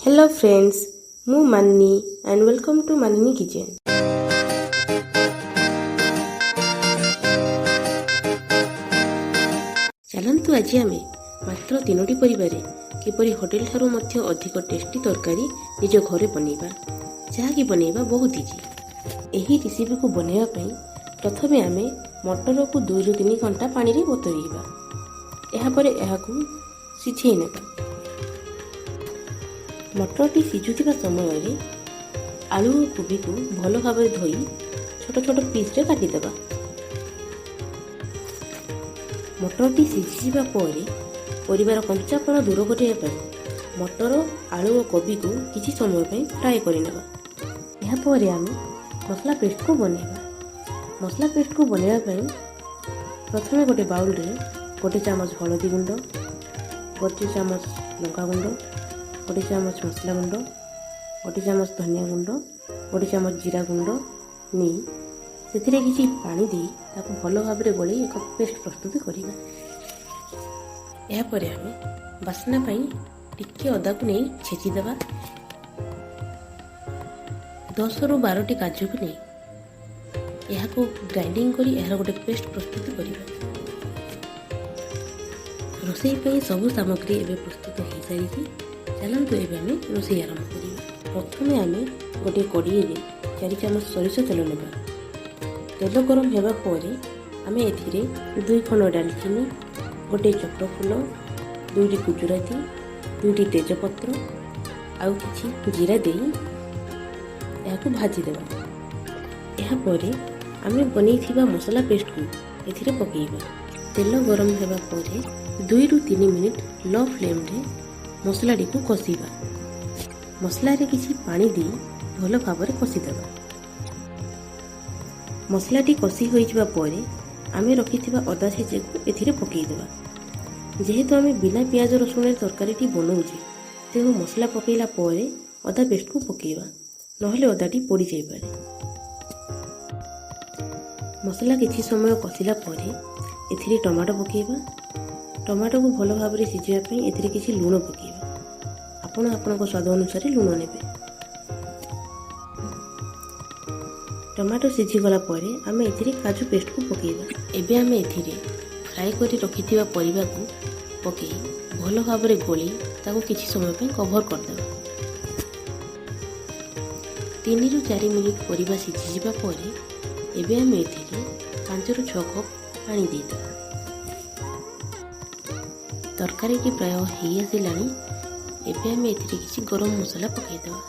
Hello friends, ମୁଁ ମାନିନୀ and welcome to Manini Kitchen। ଚାଲନ୍ତୁ, ଆଜି ଆମେ ମାତ୍ର ତିନୋଟି ପରିବାରେ କିପରି ହୋଟେଲ ଠାରୁ ମଧ୍ୟ ଅଧିକ ଟେଷ୍ଟି ତରକାରୀ ନିଜ ଘରେ ବନେଇବା, ଯାହାକି ବନେଇବା ବହୁତ ଇଜି। ଏହି ରେସିପିକୁ ବନେଇବା ପାଇଁ ପ୍ରଥମେ ଆମେ ମଟରକୁ 2ରୁ 3 ଘଣ୍ଟା ପାଣିରେ ବତୁରେଇବା। ଏହାପରେ ଏହାକୁ ସିଝେଇ ନେବା। ମଟରଟି ସିଝୁଥିବା ସମୟରେ ଆଳୁ ଓ କୋବିକୁ ଭଲ ଭାବରେ ଧୋଇ ଛୋଟ ଛୋଟ ପିସ୍ରେ କାଟିଦେବା। ମଟରଟି ସିଝିଯିବା ପରେ ପରିବାର କଞ୍ଚାପଣ ଦୂର କରିବା ପାଇଁ ମଟର, ଆଳୁ ଓ କୋବିକୁ କିଛି ସମୟ ପାଇଁ ଫ୍ରାଏ କରିନେବା। ଏହାପରେ ଆମେ ମସଲା ପେଷ୍ଟକୁ ବନେଇବା। ମସଲା ପେଷ୍ଟକୁ ବନେଇବା ପାଇଁ ପ୍ରଥମେ ଗୋଟେ ବାଉଲରେ 1 ଚାମଚ ହଳଦୀ ଗୁଣ୍ଡ, 1 ଚାମଚ ଲଙ୍କା ଗୁଣ୍ଡ, 1 ଚାମଚ ମସଲା ଗୁଣ୍ଡ, 1 ଚାମଚ ଧନିଆ ଗୁଣ୍ଡ, 1 ଚାମଚ ଜିରା ଗୁଣ୍ଡ ନେଇ ସେଥିରେ କିଛି ପାଣି ଦେଇ ତାକୁ ଭଲ ଭାବରେ ଗୋଳେଇ ଏକ ପେଷ୍ଟ ପ୍ରସ୍ତୁତ କରିବା। ଏହାପରେ ଆମେ ବାସ୍ନା ପାଇଁ ଟିକିଏ ଅଦାକୁ ନେଇ ଛେଚିଦେବା। 10ରୁ 12ଟି କାଜୁକୁ ନେଇ ଏହାକୁ ଗ୍ରାଇଣ୍ଡିଙ୍ଗ କରି ଏହାର ଗୋଟେ ପେଷ୍ଟ ପ୍ରସ୍ତୁତ କରିବା। ରୋଷେଇ ପାଇଁ ସବୁ ସାମଗ୍ରୀ ଏବେ ପ୍ରସ୍ତୁତ ହୋଇସାରିଛି। ଚାଲନ୍ତୁ, ଏବେ ଆମେ ରୋଷେଇ ଆରମ୍ଭ କରିବା। ପ୍ରଥମେ ଆମେ ଗୋଟିଏ କଡ଼ିରେ 4 ଚାମଚ ସୋରିଷ ତେଲ ନେବା। ତେଲ ଗରମ ହେବା ପରେ ଆମେ ଏଥିରେ 2 ଖଣ୍ଡ ଡାଲଚିନି, ଗୋଟିଏ ଚକ୍ର ଫୁଲ, ଦୁଇଟି ଗୁଜୁରାତି, ଦୁଇଟି ତେଜପତ୍ର ଆଉ କିଛି ଜିରା ଦେଇ ଏହାକୁ ଭାଜିଦେବା। ଏହାପରେ ଆମେ ବନେଇଥିବା ମସଲା ପେଷ୍ଟକୁ ଏଥିରେ ପକାଇବା। ତେଲ ଗରମ ହେବା ପରେ 2ରୁ 3 ମିନିଟ୍ ଲୋ ଫ୍ଲେମ୍ରେ ମସଲାଟିକୁ କଷିବା। ମସଲାରେ କିଛି ପାଣି ଦେଇ ଭଲ ଭାବରେ କଷିଦେବା। ମସଲାଟି କଷି ହୋଇଯିବା ପରେ ଆମେ ରଖିଥିବା ଅଦା ଛେଚାକୁ ଏଥିରେ ପକାଇଦେବା। ଯେହେତୁ ଆମେ ବିନା ପିଆଜ ରସୁଣରେ ତରକାରୀଟି ବନାଉଛେ, ତେଣୁ ମସଲା ପକାଇଲା ପରେ ଅଦା ପେଷ୍ଟକୁ ପକାଇବା, ନହେଲେ ଅଦାଟି ପୋଡ଼ିଯାଇପାରେ। ମସଲା କିଛି ସମୟ କଷିଲା ପରେ ଏଥିରେ ଟମାଟୋ ପକାଇବା। ଟମାଟୋକୁ ଭଲ ଭାବରେ ସିଝିବା ପାଇଁ ଏଥିରେ କିଛି ଲୁଣ ପକାଇବା। ଆପଣ ଆପଣଙ୍କ ସ୍ୱାଦ ଅନୁସାରେ ଲୁଣ ନେବେ। ଟମାଟୋ ସିଝିଗଲା ପରେ ଆମେ ଏଥିରେ କାଜୁ ପେଷ୍ଟକୁ ପକାଇବା। ଏବେ ଆମେ ଏଥିରେ ଫ୍ରାଏ କରି ରଖିଥିବା ପରିବାକୁ ପକାଇ ଭଲ ଭାବରେ ଗୋଳେଇ ତାକୁ କିଛି ସମୟ ପାଇଁ କଭର କରିଦେବା। 3ରୁ 4 ମିନିଟ୍ ପରିବା ସିଝିଯିବା ପରେ ଏବେ ଆମେ ଏଥିରେ 5ରୁ 6 କପ୍ ପାଣି ଦେଇଦେବା। ତରକାରୀଟି ପ୍ରାୟ ହେଇ ଆସିଲାଣି। ଏବେ ଆମେ ଏଥିରେ କିଛି ଗରମ ମସଲା ପକାଇଦେବା।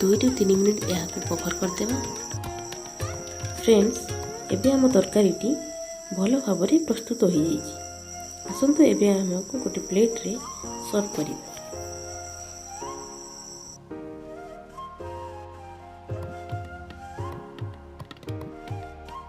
2ରୁ 3 ମିନିଟ୍ ଏହାକୁ କଭର କରିଦେବା। ଫ୍ରେଣ୍ଡସ୍, ଏବେ ଆମ ତରକାରୀଟି ଭଲ ଭାବରେ ପ୍ରସ୍ତୁତ ହୋଇଯାଇଛି। ଆସନ୍ତୁ, ଏବେ ଆମକୁ ଗୋଟେ ପ୍ଲେଟ୍ରେ ସର୍ଭ କରିବା।